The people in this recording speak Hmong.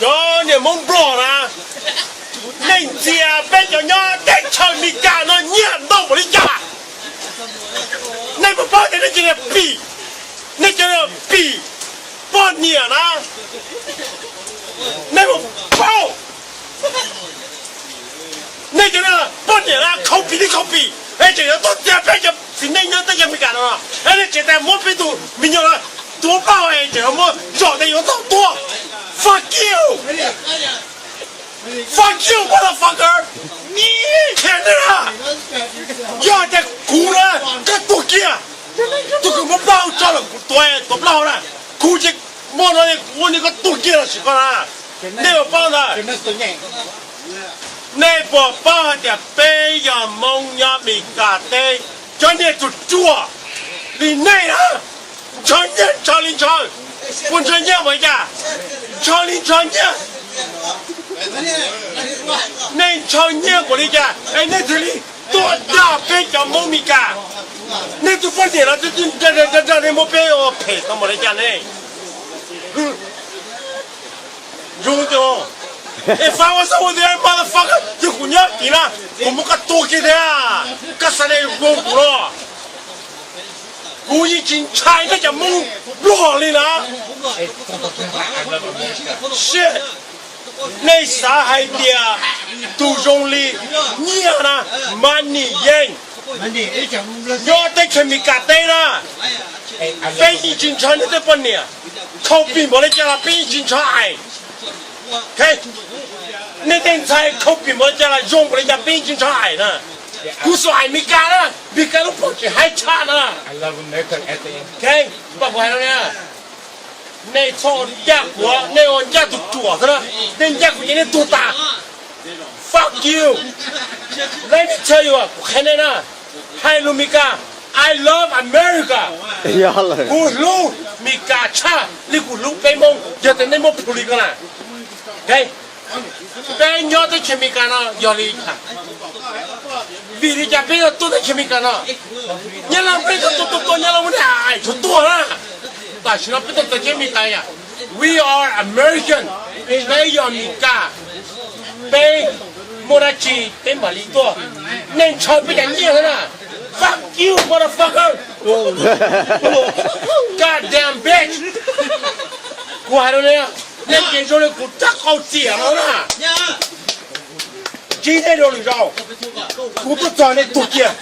Cov niam Hmoob Nplog na, nej ntxias peb cov nyob teb chaws Amelikas no nyiaj ntau npaum li cas? Nej puas paub tias nej cov niag pim, nej cov niag pim poj niam na, nej puas paub? Nej cov niag poj niam na, khau pim li khau pim es tseem yuav tuaj ntxias peb cov txiv neej nyob teb chaws Amelikas no, es nej tseem tas muab peb tus me nyuam no tuav plaub hau es tseem yuav muab zom tias yuav tau tuag. Fuck you! Fuck you, motherfucker! Canada! Yog tias kuv na, koj tuag kiag. Tus kws muab plaub hau tso los kuv tuav, tuav plaub hau na. Kuv ces muaj no kuv ua li koj tuag kiag los sis koj na. Nej puas paub ntawd? Nej puas paub hais tias peb yog Hmoob nyob Amelikas teb, cov niag ruam ruam li nej na, ntshaw nyiaj ntshaw li ntshaw. Puas ntshaw nyiaj npaum li cas? Ntshaw li ntshaw nyiaj. Nej ntshaw nyiaj npaum li cas es nej thiaj li tuaj dag peb cov Hmoob Amelikas? Nej tus poj niam los twb nrag nrag nej muab peb ua phem tau npaum li cas ne? Zoo, if I was over there, motherfucker, yog kuv nyob tid na, kuv muab koj tua kiag thiab. Koj xav li zoo kuv los, kuv yeej tsis ntshai nej cov Hmoob Nplog li na. Shit. Nej xav hais tias tus zoo li nyiaj na, money yeej nyob teb chaws Amelikas teb na, peb yeej tsis ntshai nej tej poj niam. Khau pim npaum li cas los peb yeej tsis ntshai aim. Nej tej ntxhais khau pim npaum li cas los zoo npaum li cas peb yeej tsis ntshai aim na. Kuv xav aim Amelikas na, Amelikas lub pob tseem haib tshaj na. Pom kuv hais rau nej, nej txhob ncaj kuv, nej ua ncaj tus ruam xwb na. Nej ncaj kuv ces nej tuag tas. Fuck you. Let me tell you, kuv qhia nej na, hais lus Amelikas, I love America. Kuv hlub Amelikas tshaj li kuv hlub peb Hmoob, yog tias nej muab prove li ko na. Peb nyob teb chaws Amelikas no yog li cas? Vim li cas peb yuav tuaj teb chaws Amelikas no? Nyab Laj peb tuaj tuaj tuaj, Nyab Laj muab nej aim tshuav tuag na. Tam sim no peb tuaj teb chaws Amelikas yom, we are American, peb yog Amelikas. Peb muaj dab tsi peb mam li tuaj. Nej ntshaw peb cov nyiaj xwb na. Fuck you, motherfucker. God damn bitch. Kuv hais rau nej, nej ces zoo li kuv rab qau txiam no na. Ntsib nej rau lwm zaus, kuv tuaj txog nej tuag kiag.